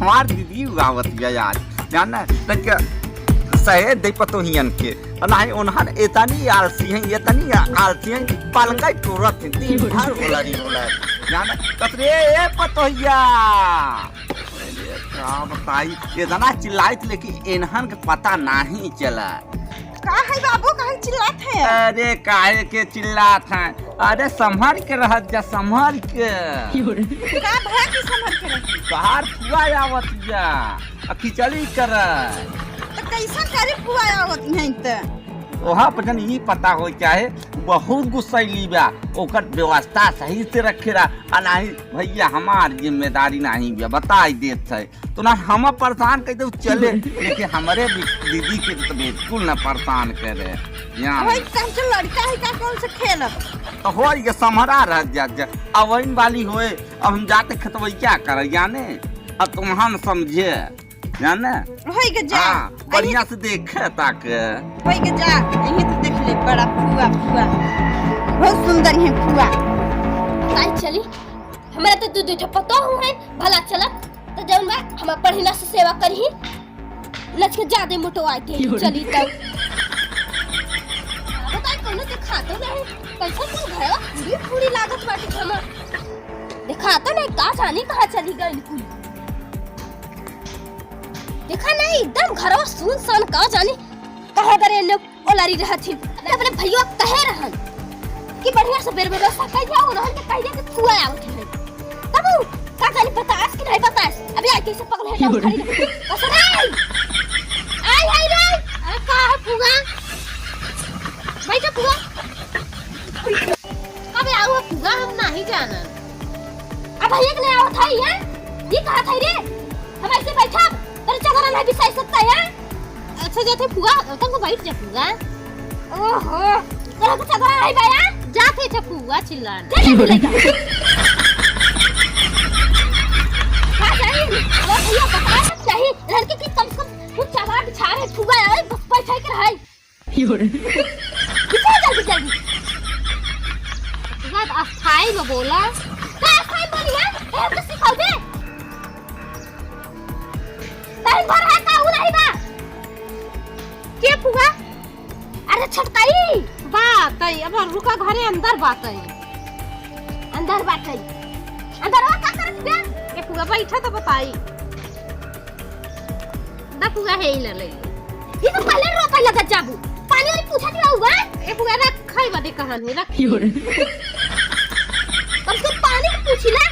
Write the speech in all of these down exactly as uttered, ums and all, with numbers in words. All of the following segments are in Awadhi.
हमार दीदी उड़ावत बिया यार, जाना त क्या सहे दे पतोहियन के। नाहीं, उन्हन इतनी आलसी हैं, इतनी आलसी हैं, पलंगई टोरत हैं, दिन भर होलरी होलर। जाना, कत रे, ए पतोहिया। अरे, का बताई, इतना चिल्लाइत, लेकिन इन्हन के पता नाहीं चला। का है बाबू, काहे चिल्लात है? अरे, काहे के चिल्लात हैं? अरे, संभर के रहत जा, संभर के। का भला की संभर के रही? तोहार फुआ आवत जा, आ खिचड़ी कर। त कैसन करे फुआ आवत हैं त? ओहा पर जन ई पता हो चाहे, बहुत गुस्सैली बा, ओकर व्यवस्था सही से रखे रहा। आ नाहीं भैया, हमार जिम्मेदारी नाहीं बा, बताई देत है। तो ना हम परेशान कर दे चले, लेकिन हमरे भी दीदी के तो बिल्कुल ना परेशान करे। यहाँ भाई, कौन से लड़का है का, कौन से खेलत? तो हो ये समहरा रह जा, जा। अब वही वाली होए, अब हम जाते खेतवई क्या करे जाने, अब तुम हम समझे। जाने? होई के जा। हाँ, बढ़िया से देखे ताके। होई के जा, यहीं तो देख ले, बड़ा फुआ, फुआ। बहुत सुंदर है फुआ। ताई चली, हमरा तो दू, दू ठो पतोह हैं, भला चलत, तो जौन बा, हम बढ़िया से सेवा करी, नच के ज्यादा मोटो आए के, चली तब। बताई, कोनो देखातो नहीं, कैसे कुल घरवा पूरी, पूरी लागत बाटे हमर। देखातो नहीं, का जानी कहाँ चली गई कुल। देखा नहीं, एकदम घरवा सुनसान, का जानी कहाँ बरे एन्ने ओलारी रहत ही। मैं अपने भैया कहे रहन कि बढ़िया से बेर बेर सकाई जाओ, रहन के कह दे कि फुआ आवत है। तब उ का जानी बतास कि नहीं बतास। अभी आई कैसे पगल है, जाओ खड़ी रहो। बस रे। आई, आई रे। अरे का है फुआ? बैठो फुआ। कब आओ फुआ, हम नहीं जानन। अब भैया के ले आवत है, हैं? ये कहा था रे? हम ऐसे बैठब, तेरे चदरा नहीं बिछाई सकता है? अच्छा, जाते फुआ, तब को बैठ जा फुआ। ओहो, तेरे को चदरा नहीं बा, हैं? जाते छे फुआ चिल्लान। जा, जा, जा, जा। का जाई? अब भैया बताए हम चाही, लड़की की कम से कम कुछ चदरा बिछा रहे, फुआ आवे, बस बैठे के रहे। योरे। चल जल्दी, जल्दी। बात अस्थाई में बोला। का अस्थाई में बोली है? ए, हमके सिखाओ बे। टाइम भर है का, उ नहीं बा? के फुआ? अरे छटकाई। बात है, अब रुका घरे अंदर बात है। अंदर बात है। अंदर और का करत बे? ए फुआ बैठा तो बताई। दा फुआ है ही ले ले। ये तो पहले रोपे लगत जाबू। पानी वाली पूछत रहा हुआ। ए फुआ रख खाई बदे कहानी रख। योरे। कम से कम पानी की पूछी ना।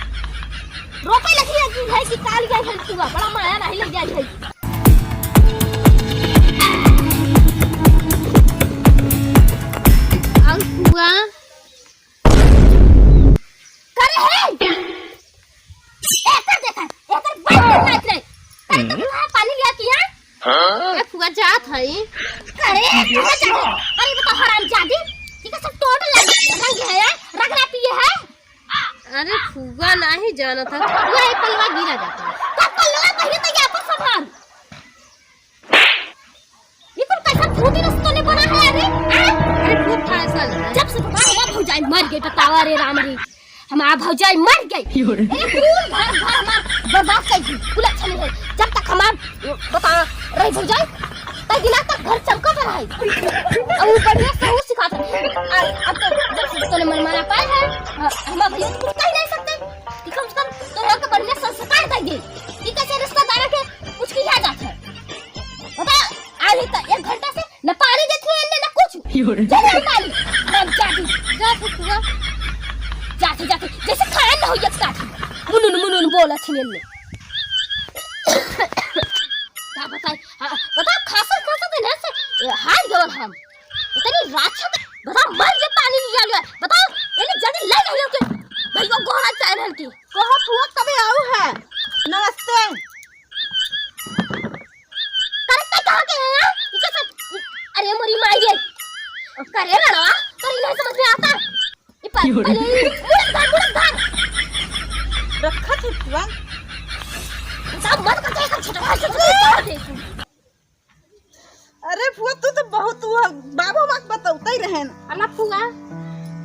रोपे लगी है कि भाई कि काल गई है फुआ, बड़ा माया नहीं लग जाई है। और फुआ करे है। एकर देखा, एकर बात के नाच रहे। अरे तो हम्म। फुआ पानी लिया किया? हाँ? ए फुआ जात हई। अरे, फुआ जात हई। अरे बता हरामजादी, ये का सब टोट लग रंग है, रगड़ा पिए है। अरे फुआ नहीं जानत है, फुआ ये पलवा गिरा जाता है। का पलवा पहले तो यहाँ पर संभाल। ये कुल कैसा फूटी रस्तो ने बना है अरे? हाँ? अरे फूट था ऐसा लगा। जब से पता हमार भौजाई मर गई, बतावा रे राम रे। हमार भौजाई मर गई। योरे। अरे कुल घर, घर हमार बर्बाद कर दी। कुल अच्छा नहीं है। जब तक हमार, बता, रही भौजाई, तय दिना तक घर चमकत रहे। और वो बढ़िया सहूर सिखात रहे। और अब तो जब से तूने मन माना पाए है, हमार भैया तो कुछ कह नहीं सकते। कि कम से कम तोहरा के बढ़िया संस्कार दे दे। कि कैसे रिश्तेदार के कुछ किया जाता है। बता, आज ही तो एक घंटा से न पानी देती है, न कुछ। योरे। चल ना पानी, हरामजादी। जा फुआ। जाते, जाते, जैसे खाए न हो एक साथ। मुनुन, मुनुन बोला छिनेन में। का बताई? हाँ, बताओ, खासा, खासा दिन है से, ए, हार गवन हम। इतनी राक्षस, बताओ, मर के पानी लिया लिया। बताओ, इन्हें जल्दी ले जाइए के। भाई को गोहरा चाहे हन की। कहो फुआ, कबे आऊ है? नमस्ते। करत कहाँ के है, हाँ? ये कैसे? अरे मोरी माई रे। करे लड़वा, तो ये नहीं समझ में आता। ये पर, क्यों रे? पहले ये मुड़क धार, मुड़क धार। रखा थे फुआ। सब मत करते, सब छोटा भाई, छोटा भाई, छोटा भाई। अरे फुआ, तू तो बहुत तू बाबू माँ के बतौते ही रहेन। अला फुआ,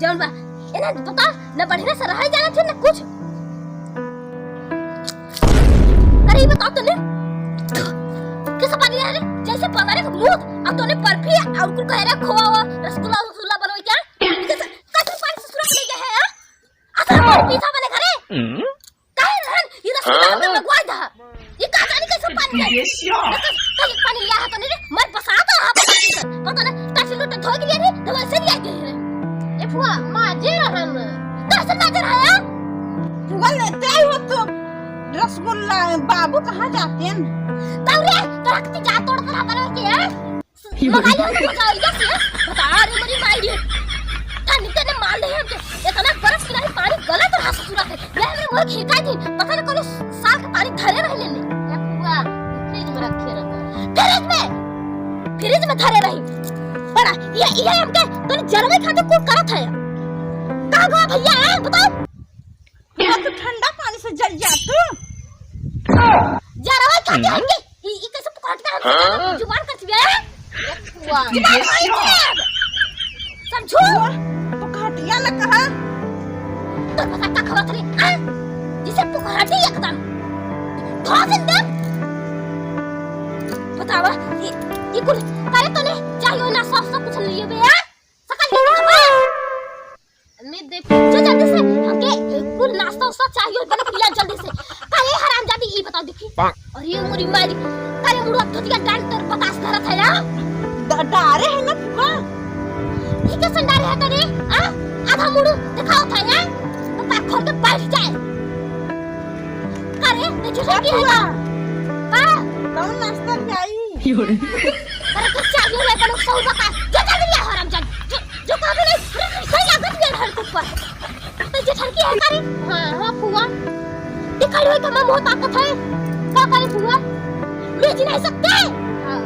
जौन बा, इन्हें बता, न बढ़िया से रहा जाना थे, न कुछ। अरे, ये बताओ तो, कहे रे खोवा हुआ, रसगुल्ला, रसगुल्ला बनवे क्या? कैसे, कैसे पानी ससुरा के लेके है, हाँ? अच्छा, हमारे पीछा वाले घरे। काहे रहन? ये रसगुल्ला हमने मंगवा दा। ये का जाने कैसे पानी है? कैसे, कैसे पानी लिया है तने रे? मर बसाता रहा पता नहीं सर। पता नहीं, कैसे लोटा धो के लिए रे, तो वैसे लिया गए रे। ए फुआ, माजे रहन। कैसे माजे रहा है? फुआ लेते आई हो तो रसगुल्ला, बाबू कहाँ जाते हैं? तब रे, तो रखती जा तोड़ कर हाथ में के, हैं? मगाली हो तो मगाली से, बता रे मोरी माई रे। कानी तेने मार ले हमके। इतना बरफ की नहीं पानी गलत रहा ससुरा के। ये हमरे मुंह खिरका दिन, पता न कौन साल के पानी धरे रह लेने। या फुआ, फ्रिज में रखे रहो। फ्रिज में? फ्रिज में धरे रही। बड़ा, ये, ये हमके तोने जलवे खातिर कुल करत है। कहाँ गवा भैया है, बताओ? अब तो ठंडा पानी से जल जा तू। जलवे खातिर हमके ई, ई कैसे पकड़ता है? हाँ? जुबान कर चुका है? वाह। जुबान ये भाई क्या? समझो? पकड़िया न कहा। तो पता का खबर थी, हाँ? जिसे पकड़ी एकदम। थोड़ा से दे। बतावा, ये, ये कुल, करे तूने चाहिए ना, सब, सब कुछ लिए बे, हाँ? सकल ये खबर। मैं देख, जो जल्दी से हमके कुल नाश्ता उस्ता चाहिए, बने पिया जल्दी से। काहे हरामजादी ई बताओ देखी। अरे मोरी मारी, काहे मुड़वा धोतिया डाल तोर बतास धरत है ना? ड-, डारे है ना फुआ। ई कैसे डारे है तने? आ? आधा मुड़ू दिखाओ था ना? तो पैर खोल के बैठ जाए। काहे? ते झूठा की है फुआ। का? का? कौन नाश्ता लाई? अरे तो चाहिए रे, बनो सौ बता। जो जल्दी लिया हरामजादी। जो जो कभी नहीं, सही लागत भी है घर के ऊपर। तो जेठन की है करे? हाँ, हाँ, फुआ। दिखाई होई कमा मोह ताकत है। का करे फुआ? बेच नहीं सकते। हाँ।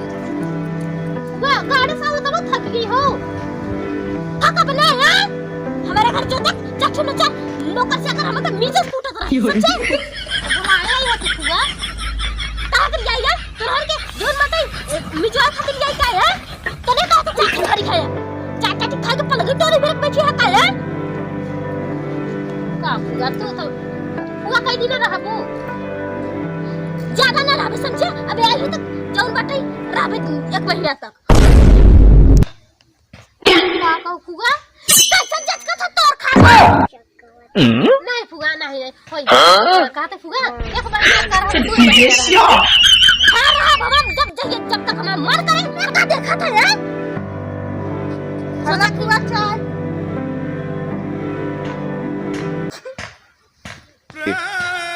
फुआ, गाड़ी से आवत आवत थक गई हो। थक अब नहीं है। हमारे घर जो तक जब सुनो चल, नौकर से अगर हमें तो नीचे टूटत रहा। सच्चे? बुलाया ही हो तो फुआ। कहाँ कर जाइए? तोहर के जोन मत आई, मिजवा खातिर जाई का है? तने का तो चाट खाई है। चाट चाट खा के पलंग तोरे बेक बैठी है का है? का फुआ तू तो फुआ कई दिन रहबू? ज्यादा ना रहबे समझे? अबे आई तो जौन बाटे रहबे एक महीना तक। का कहू फुआ? कैसन जचका था तोर खा? नहीं फुआ, नहीं, नहीं। होई। हाँ? कहा तो फुआ, एक बार में कर हम दूर ये क्या? हाँ, रहा भवन, जब जाइए, जब तक हमारा मन करे, लड़का देखा था यार। खाना फुआ चाय।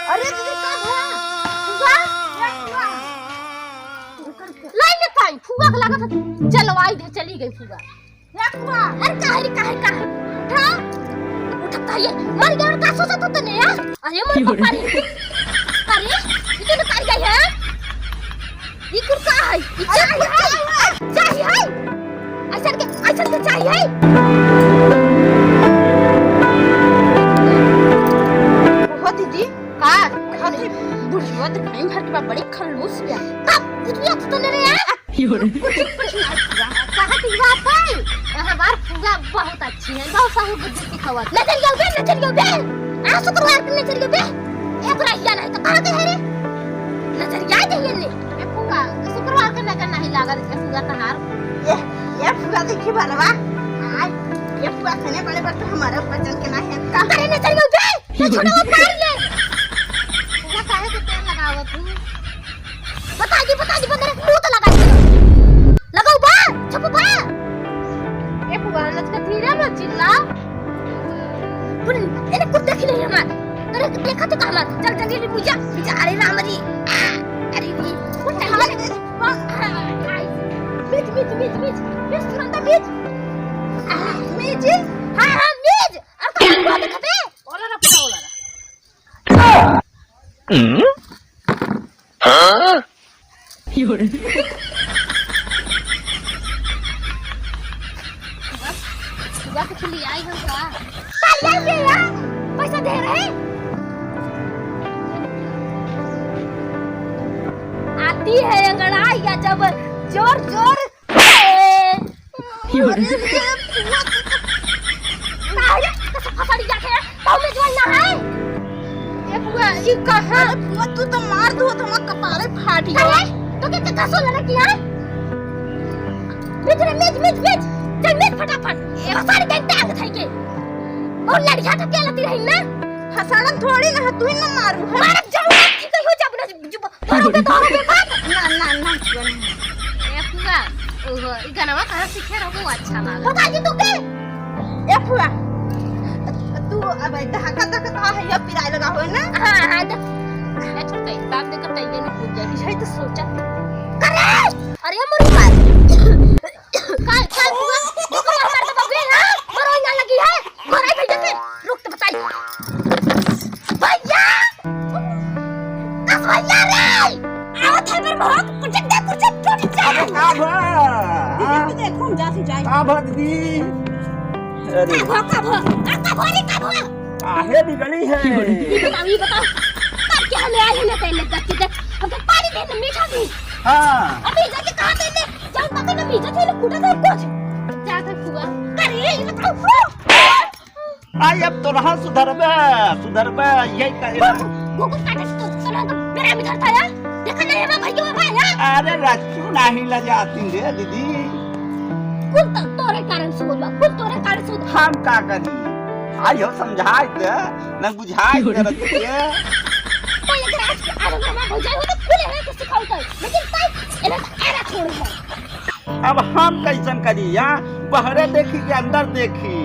अरे दीदी, का भा? फुआ, ए फुआ। लाई में ताई, फुआ के लागत है, जलवाई दे, चली गई फुआ। ए फुआ, अरे काहे रे, काहे, काहे? उठा। उठा ताई, मर गया, का सोचत हो तने, यार? अरे मोर पप्पा रे। अरे, इतने ताई गई है? ई कुल का है? ई चाही है? चाही है? ऐसन के, ऐसन के चाही है? ओहो दीदी, का? अरे बुढ़िया तो भाई भर के बा, बड़ी खल्लूस बिया। तब बुढ़िया तो तने रे यार। कुछ, कुछ ना हुआ। कहाँ की बात है? हमार फुआ बहुत अच्छी है, बहुत सही बुद्धि सिखावत। नजरिया बे, नजरिया बे। आ शुक्रवार के नजरिया बे। एक रहिया नहीं तो कहाँ के है रे? नजरिया दे ये ने। ए फुआ, शुक्रवार के नजर नहीं लागल, ए फुआ तहार। ये, ये फुआ देखी भरवा। आय, ये फुआ इतने बड़े बड़े तो हमारे ऊपर चढ़ के नहीं है। का करे नजरिया बे? ये छोटा वो मार ले। फुआ काहे के तेल लगावत हूँ? बता दी, बता दी, बंदर एक मुंह तो लगा दी। लगाओ बा, छपो बा। ए फुआ, नच के धीरे मत चिल्ला। पुन, एने कुछ देखी नहीं हमार। अरे देखा तो का हमार। चल जल्दी जल्दी बुझा, बुझा। अरे राम रे। आ, अरे रे। कुछ चल जल्दी। मीज, मीज, मीज, मीज। मीज तुरंत मीज। आ, मीज। हाँ, हाँ, मीज। अब तो हमको देखते। ओला रा, पूरा ओला रा। हाँ? सुबह के चली आई हम का? चल जाओ के यार, पैसा दे रहे। आती है अंगड़ाई या जब जोर जोर से। अरे रे, फुआ, तू तो काहे रे? कैसे फसड़ी जाके है? तू में जोर ना है? ए फुआ, ई कहाँ? अरे फुआ, तू तो मार दो, तो हमार कपारे फाट गया। काहे? तो के, के कसो लड़की है? मेज रे, मेज, मेज, मेज। चल, मेज फटाफट। ए, सारी गई टांग धई के। और लड़िया तो क्या लती रही ना? हसालन थोड़ी ना, तू ही ना मारू, है? मारब जरूर, ठीक हो जाब ना, जब, जब, मारोगे तो होगे बात। ना, ना, ना, ना। ए, फुआ, ओहो, ई गनवा कहाँ सीखे रहो, अच्छा लागल। बता दी तू के? ए, फुआ, तू अब ढाका तक कहा है, ये पिराए लगा हो ना? हाँ, हाँ, देख। ए, छोड़ के, बाप देख के तैयार नहीं पूछ जाए, यही तो सोचा। करे! अरे, मुर्गा। काल, काल बुआ, जो को मार मार के बबुआ, हाँ? मरो ना लगी है। घर आई भैया के, रुक तो बताई। भैया! दस भैया रे! आवत है मेरे बहुत, कुछ दे, कुछ छोटी चाय। अरे का भा? दीदी, हाँ? तू देखो, हम जा सी जाए। का भा दीदी? अरे। का भा, का भा? आ, का भा रे, का भा? काहे बिगड़ी है? ये बताओ, ये बताओ। कब के हमें आए हैं ना पहले दस के दस? हमको पानी दे, ना मीठा दे। हाँ। अबे इधर के कहाँ दे दे? जब पता ना मीठा थे ना कूटा था कुछ। जा था फुआ। अरे, ये बताओ। आई अब तोरहा सुधरबे, सुधरबे, यही कहे। गुगु काटे तो, तो ना तो मेरा भी धरता है। देखा नहीं है, मैं भैया, भाई, हाँ? अरे, रच्चू नहीं लजाती रे दीदी। कुल तो तोरे कारण से होला, कुल तोरे कारण से होला। हम का करी? आई हो समझाई दे, न बुझाई दे रखे। तो ये राज के आरो नमा हो जाए हो तो कुल है तो सिखाओ तो, लेकिन ताई एने तो एरा छोड़ है। अब हम कैसन करी या? बहरे देखी कि अंदर देखी?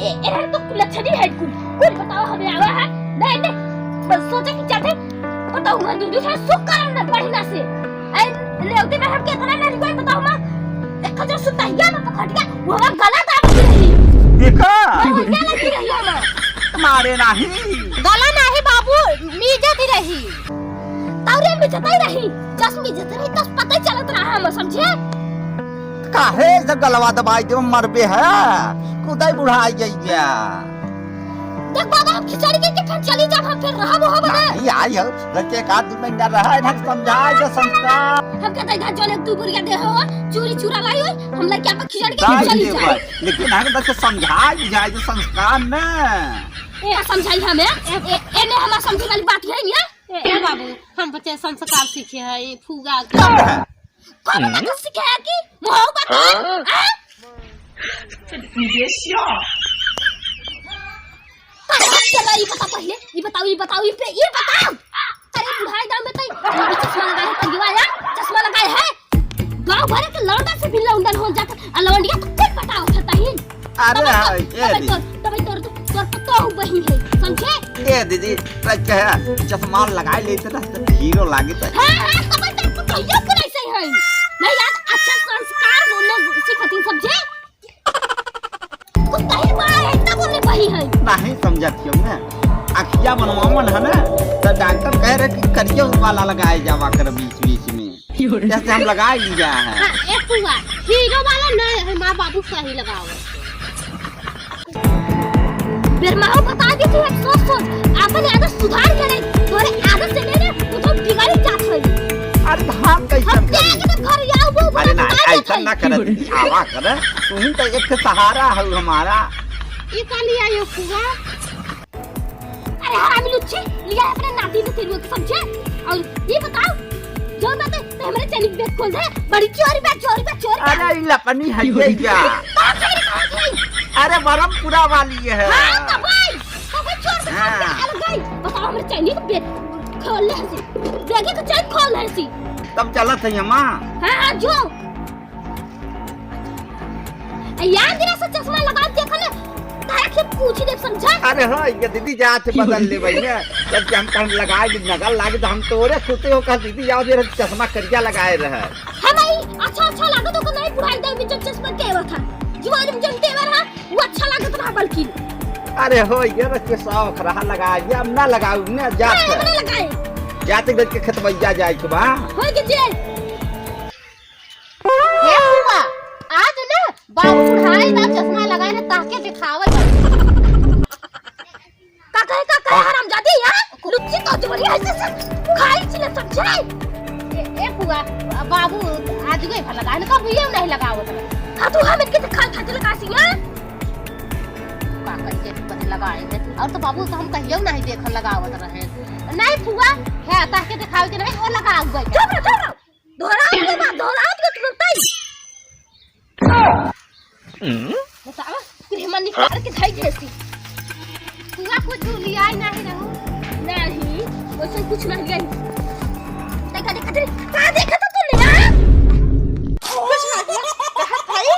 ए, एरा तो कुल अच्छा नहीं है कुल। कुल बताओ हमें आवा है। नहीं, नहीं, बस सोचे कि चाहते बताओ हुआ दूध है सुख कारण न बढ़िया से। ए, लेवती में हम कितना ना रिकॉर्ड बताओ माँ। एक हजार सुताइया में पकड़ गया, वो हमारा गला दाब दी रही। देखा? और वो क्या लगी रही हमारा? मारे नाही। गला नाही बाबू, मीजत ही रही। तौरे मीजत ही रही, जस मीजत रही, तस पता ही चलत रहा हम, समझे? काहे जब गलवा दबाई देव मरबे है, कुदाई बुढ़ाई गई गया। देख बाबा, हम खिचड़ी के, के फिर चली जाब, हम फिर रहब हो बने। नहीं, आई हो, लड़के का दू महीना रहा है, ढंग समझाए जो संस्कार। हम कहते हैं, इधर जो ले दू बुढ़िया दे हो, चूरी चूरा लाई हो, हम लड़के आप खिचड़ी के दाई फिर चली दे जाब। भाई, लेकिन हम बस समझाए बुझाए जो संस्कार न। ए, समझाई हमें, ए, ए, ए, ने हमार समझे वाली बात है, ये? ए, ए बाबू, हम बच्चे संस्कार सीखे हैं, ये फुआ के। कब है? कौन बच्चा सीखे है कि मोह बात है? हाँ? हाँ? ये क्या? अरे, चलो, ये बताओ पहले, ये बताओ, ये बताओ, ये पे, ये बताओ। अरे, बुढ़ाई दाम में तो ये चश्मा लगाए है, पंजवा यार, चश्मा लगाए है। गाँव भर के लौंडा से भी लौंडन हो जाता, आ लौंडिया तो खुद बताओ, बताइए। अरे तबे हाँ, तो, ये तबे दी। तो, तबे तोर, तोर पतोह बही है, समझे? ए दीदी, सच कहे, चश्मा लगाए लेते ना, तो हीरो लागे तो। हाँ, हाँ, तबे तो पतोहियो के ऐसे ही है। नहीं यार, अच्छा संस्कार बोलने सिखाती, समझे? कुत्ता ही बड़ा है, इतना बोलने बही है। नहीं समझत क्यों ना? अखिया बनवावन है ना, तो डॉक्टर कह रहे कि करिया वाला लगाए जावा कर बीच बीच में। जैसे हम लगा लिया है। हाँ, ए फुआ, हीरो वाला ना है, माँ बाबू सही लगाओ। बेर माँ बता दी थी, हम सोच सोच अपन आदत सुधार के रही। तोरे आदत से लेने वो तो बिगड़ ही जात है। अरे हम कैसे हम करी? देख के घर आओ वो अरे ना, ऐसा ना करे, आवा करे। तू ही तो एक सहारा है हमारा। ये का लिया ये फुआ? अरे हरामी लुच्ची, लिया अपने नाती से तेरुआ के समझे। और ये बताओ, जो बात है, तो हमारे चैनी के बेच खोल दे, बड़ी चोरी बा, चोरी बा, चोरी बा। अरे, ई लपनी है ये क्या? कहाँ से रे, कहाँ से? अरे, बरमपुरा वाली है। हाँ, तो भाई, तो भाई चोर से हाँ। खा के अलग गई। बताओ, हमारे चैनी के बेच खोल ले हसी। देखिए तो चैन खोल ले हसी। तब चलत है अम्मा। हाँ, हाँ, जो। यार, जरा सा चश्मा लगा के देखो ना, तारा के पूछ दे, समझा? अरे हो, ये दीदी जात बदल ले भैया। जब कि हम कहन लगाए, नगल लागे तो हम तोरे सुते हो, कहा दीदी जाओ जरा चश्मा करिया लगाए रहे। हम आई, अच्छा, अच्छा लागत हो, नहीं बुढ़ाई दे में जब चश्मा के हुआ था। जुआन में जब देवर हा, वो अच्छा लागत रहा बल्कि। अरे हो, ये रख के शौक रहा लगाए, ये अब ना लगाऊ, ना जात नहीं, है। अपने लगाए। जाते गज के खेतवैया जाए के बा। हो के जे। हे फुआ, आज ना बाबू बुढ़ाई बा, चश्मा लगाए ना, ताके दिखावे बा। का कहे, का कहे, हरामजादी, हाँ? लुच्ची तो जोरी है, से, से खाई छी ना, समझे? ए, ए फुआ, बाबू आज गए भला लगाए ना, कब ये नहीं लगावत रहे। हाँ, तू हम इनके दिखाई खातिर लगा सी, हाँ? का करिए, तू कहे लगाए है। और तो बाबू तो हम कहियो नहीं देखल लगावत रहे। नहीं फुआ, है, ताके दिखावे के नहीं, वो लगा हुआ है। चुप रहो, चुप रहो। दोहराओ के बाद, दोहराओ के तुरंत ही। बतावा, तेरे मन निकाल के धाई देसी। पूरा कुछ लिया ही नहीं रहू। नहीं, वैसे कुछ नहीं लिया ही। देखा, देखा, तेरे, का देखा था तूने, हाँ? कुछ ना किया। कहा भाई,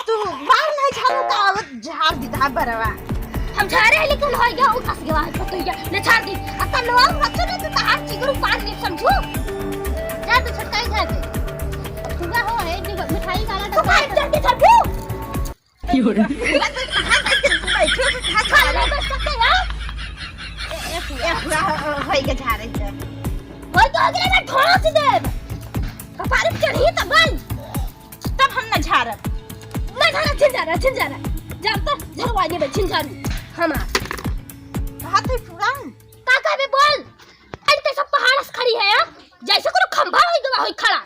तू बाल नहीं झाड़ू का, आवत झाड़ दी था बरवा। हम झाड़े हैं, लेकिन हो गया, वो फंस गया है, फंस गया। ले झाड़ दी। अब तो लोग बच्चों ने तो तहार चिगरू पान नहीं समझू। जा तो छटकाई झाड़ दे। अब पूरा हो है, जो मिठाई वाला तो डब्बा भाई है। जल्दी झाड़ दो। क्यों रे? पूरा तो कहाँ बैठे हो, तो कहाँ खा खा ले, ले? बस सकते हैं। ए, ए, पूरा, पूरा हो, हो, हो, ये झाड़े से। वही तो अगले बार ठोस दे। कपारे पे चढ़ी तो बन। तब हम न झारब। न झारा, छिन झारा, छिन झारा। जा तो झरवा देबे, छिन झारू। हमार। कहा थे पूरा? का कहबे बोल? अरे ते सब पहाड़ से खड़ी है, हाँ? जैसे कोनो खंभा होई गवा होई खड़ा।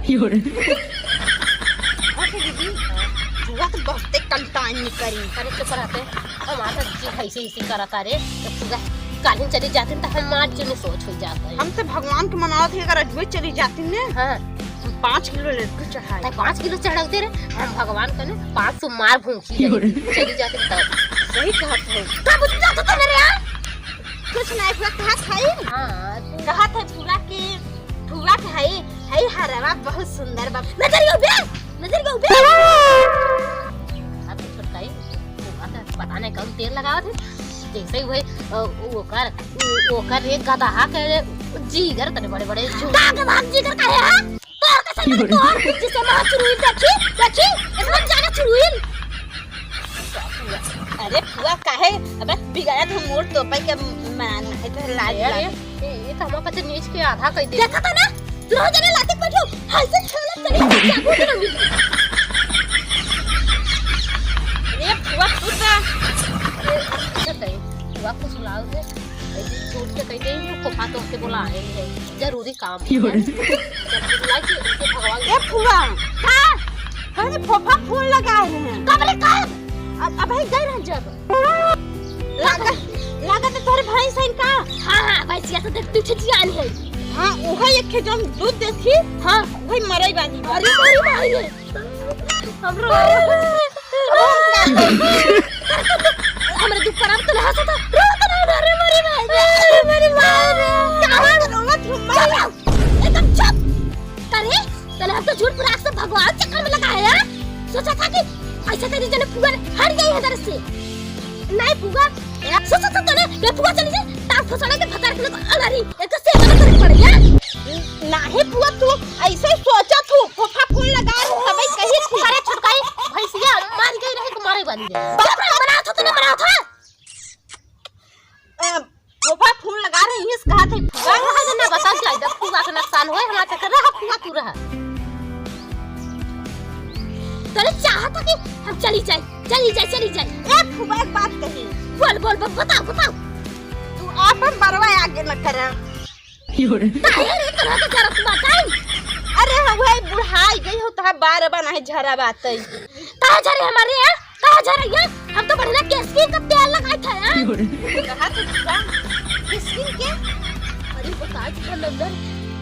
अच्छा दीदी, पूरा तो बहुते कंटाइन निकरी। अरे चुप रहते, हमार तो जी ऐसे ऐसे करत अरे, तो पूरा काल्हिन चली जाती तो हम आज जो सोच हो जाता है। हम तो भगवान के मनावत है, अगर अजुए चली जाती ने, हाँ। हम पाँच किलो लड्डू चढ़ाई। तै पाँच किलो चढ़ाते रहे, हम भगवान कने पाँच सौ मार भूखी रही। चली जाते तब। सही कहत है। का बुझ जाता था मेरे यार? कुछ नहीं, पूरा कहा था ही। हाँ, तू कहा था पूरा कि फुआ के हई, हई हरवा बहुत सुंदर बा। नजर गयो बे, नजर गयो बे। अब तो छोटकाई, फुआ का पता नहीं कौन तेल लगावत है। जैसे ही वही, अ, ओकर, ओ-, ओकर रे गदहा के रे जीगर तने बड़े बड़े झूठ। का गदहा के जीगर का है, हाँ? तोर के संग तोर, जिसे माँ चुड़ैल देखी, देखी, एकदम जाने चुड़ैल। अरे फुआ, काहे? अबे बिगाड़त है मोर तोपई के मान, है तो लाज अरे, लाग। ये, ये तो हमारे पास नीच के आधा कह दे। देखा था ना? तू रहो जने लाते बैठो, हाय से छाला करे, चाकू से ना मिले। अरे फुआ, तू तो ये, ये कहीं, फुआ को सुलाओ रे। ऐसे झूठ के कह दे, वो फुफा तो के बोला है, जरूरी काम है। क्यों रे? जब बुलाई कि उनके भगवान ए फुआ, का? अरे फुफा फोन लगा रहे हैं। कब रे कब? अब, अबही गए रहे जब। लागत, लागत है तोरे भैंस है का? हाँ, हाँ, भैंसिया तो देख, तू छे जियान है। हाँ, उहे एक खे जौन दूध देती, हाँ। उहे मरई वाली बा। अरे, मरई वाली है। हमरो हमरे दुख पर अब तो हंसा था। रो तो ना, अरे, मरई वाली। अरे, मरई वाली। का बात रोवत हो, मरई? एकदम चुप। अरे, तने हमको झूठ फुराक से भगवान चक्कर में लगा है, हाँ? सोचा था कि ऐसा करी जने फुआ हट गई है दर से। नहीं फुआ, सोचा था तने, ये फुआ चली जाए, तार फुसड़ा के भतार के लोग अलरी, एक तो सेवा करे पड़े, हाँ? नहीं फुआ, तू ऐसे ही सोचा तू, फूफा फोन लगा रहे, तबे कही थी। अरे छुटकाई, भैंसिया मार गई रहे, तुम्हारे वाली रे। बाप रे, मनाओ था, तने मनाओ था। अ, फूफा फोन लगा रही है, कहा थे फुआ। रहा दे ना, बता जाए, जब फुआ के नुकसान होए, हमारा चक्कर रहा, फुआ तू रहा। तोरे चाहत कि हम चली जाए, चली जाए, चली जाए। ए फुआ, एक बात कही। बोल, बोल, बोल, बताओ, बताओ। तू आपन बरवा आगे न करा। काहे रे, तोरा के जरूरत बा काई? अरे, हम वही बुढ़ाई गई हो, तहा बार बना है झरा बात है। काहे झरे हमारे, हाँ? काहे झरे, हाँ? हम तो बढ़िया केसकिन का तेल लगाए थे, हाँ? कहा तो झरा? केसकिन के? अरे, वो का झरा नंदन?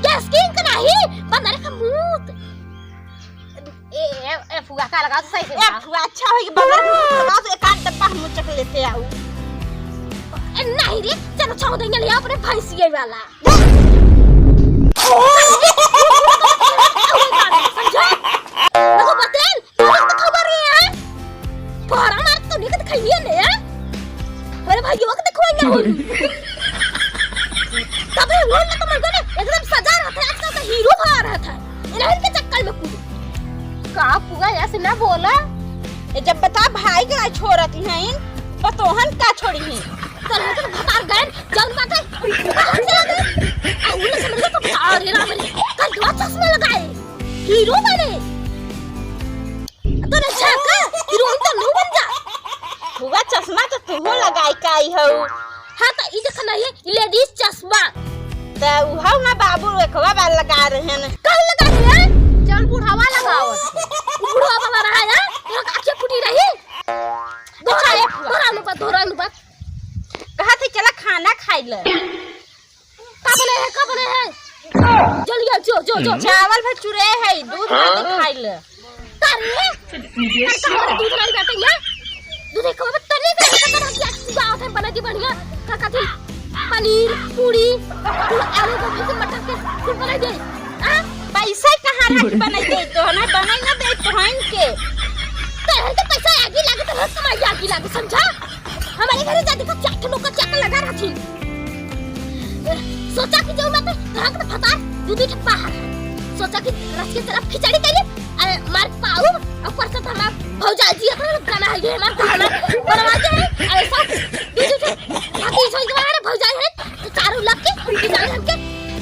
केसकिन का नहीं, बंदर का मूत। ए, ए, ए, फुआ का लगाओ तो सही से ए, लगाओ। फुआ, अच्छा होई कि बंदर का मूत लगाओ तो एक आध डब्बा हम चख लेते आओ। ए, नहीं रे, चलो, छोड़ देंगे, ले आओ अपने भैंसिए वाला। समझो? देखो बतेन, तू तो खबर रही है। पहरा मार तो निकल खाइए ने, हैं? अरे भाई, यो के देखो ना। तबे वो ना तो मर गए, एकदम सजा रहा था, आजकल का हीरो भरा रहा था। इन्हें के चक्कर में कूद। का फुआ ऐसे ना बोला? ए, जब बता भाई के ना छोड़त ही हैं, पतोहन का छोड़ी हैं? तोहन के भतार गए, जौन बात है, बाहर चला गए। आ, उन्हें समझ में तो, अरे राम रे, कल दुआ चश्मा लगाए, हीरो बने। तोरे झाका, हीरो तो नू बन जा। हुआ चश्मा तो तुहो लगाई के आई हो। हाँ, तो ई देख ना, ये लेडीज चश्मा। तो उहाव ना बाबू, एकवा बार लगा रहे हैं। कल लगा रहे हैं? जौन बुढ़ावा लगाओ। बुढ़ावा वाला रहा है, एक आँखें फूटी रही। अच्छा, एक दोहरा नु बात, दोहरा नु बात। कहा थे चला खाना खाई ले। का बने है, का बने है? जल्दी आ, जो, जो, जो। चावल भर चुरे है, दूध भर के खाई ले। अरे, अरे, कहाँ दूध लाई बाटे यहाँ? दूध एक कप तनी दे, तनी दे, तनी दे, बना दी बढ़िया। का, का थी? पनीर, पूरी, आलू गोभी के मटर के, कुल बनाई दे। हाँ? पैसा कहाँ रख बनाई दे तो, ना बनाई ना दे तो है इनके। तो है तो पैसा आगी लागे तो है कमाई आगी लागे, समझा? हमारे घरे जा देखा, चार ठे नौकर चाकर लगा रहथिन। सोचा कि जो मत रख दे फतार, दू दू ठे बाहर। सोचा कि रस के तरफ खिचड़ी करी, अरे मार पाऊ, और परसत हमार भौजाई जी अपना गाना है, ये हमार गाना बनवा दे, अरे सब दू दू ठे, बाकी सोच के बाहर भौजाई है, तो चारों लग के उनकी जाने हमके,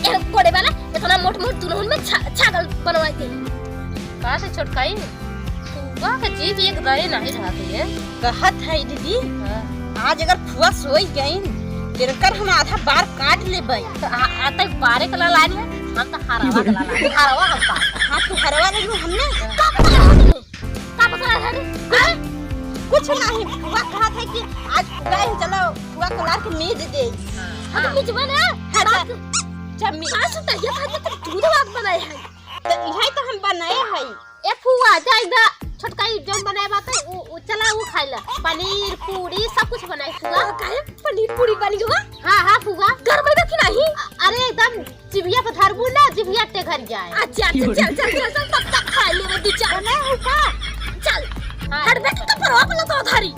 ए, कोड़े वाला, इतना मोट मोट दुल्हन में छा-, छागल बनवा दे। का से छोटकाई? फुआ के जीभ एक दाए नाहीं रहत है। कहत है दीदी, हाँ। आज अगर फुआ सोई गईन, इनकर हम आधा बार काट लेबई। तो आ, आ तक बारे के ललानी है, हम तो हरवा के ललानी, हरवा हम काट। हाँ, तू हरवा ले लू हमने। हाँ। का पकड़ा है रे? का पकड़ा है रे? अरे, कुछ नहीं, फुआ कहत है कि आज फुआ है, चलो फुआ के लार के मेज दे। हाँ। हम तो मिजवा ना। हाँ, बात जा। जब मी- का सुनता है, ये भाई तो दूध भात बनाए है। तो इहे तो हम बनाए हई। ए फुआ, जा इधर छोटका ई जौन बनाए बाटे, उ, उ चला उ खाइला। पनीर, पूरी, सब कुछ बनाए फुआ। आ, काहे पनीर पूरी बनी हुआ? हाँ, हाँ फुआ। घर में रखी नहीं? अ-, अरे एकदम जिभिया पे धरबू ना, जिभिया टेघर जाए। अच्छा, अच्छा, चल, चल, चल, चल, तब तक खा लेवे दू चार। बनाए हो का? चल, हाँ। हट बेटी, तो परवा बोला तो धारी।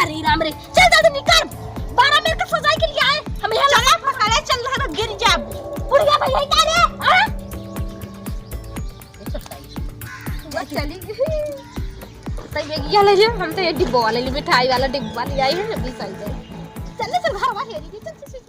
अरे राम रे, चल जल्दी निकल, बारह मिनट के सजाई के लिए आए, हम यहाँ चला पकड़े चल रहा तो गिर जाब। बुढ़िया भैया क्या रे? हाँ? बस चली। तो ये क्या ले लिया? हम तो ये डिब्बा वाले लिए, मिठाई वाला डिब्बा ले आई है, अभी सही है। चल, चल, घर वाले, चल, चल, चल।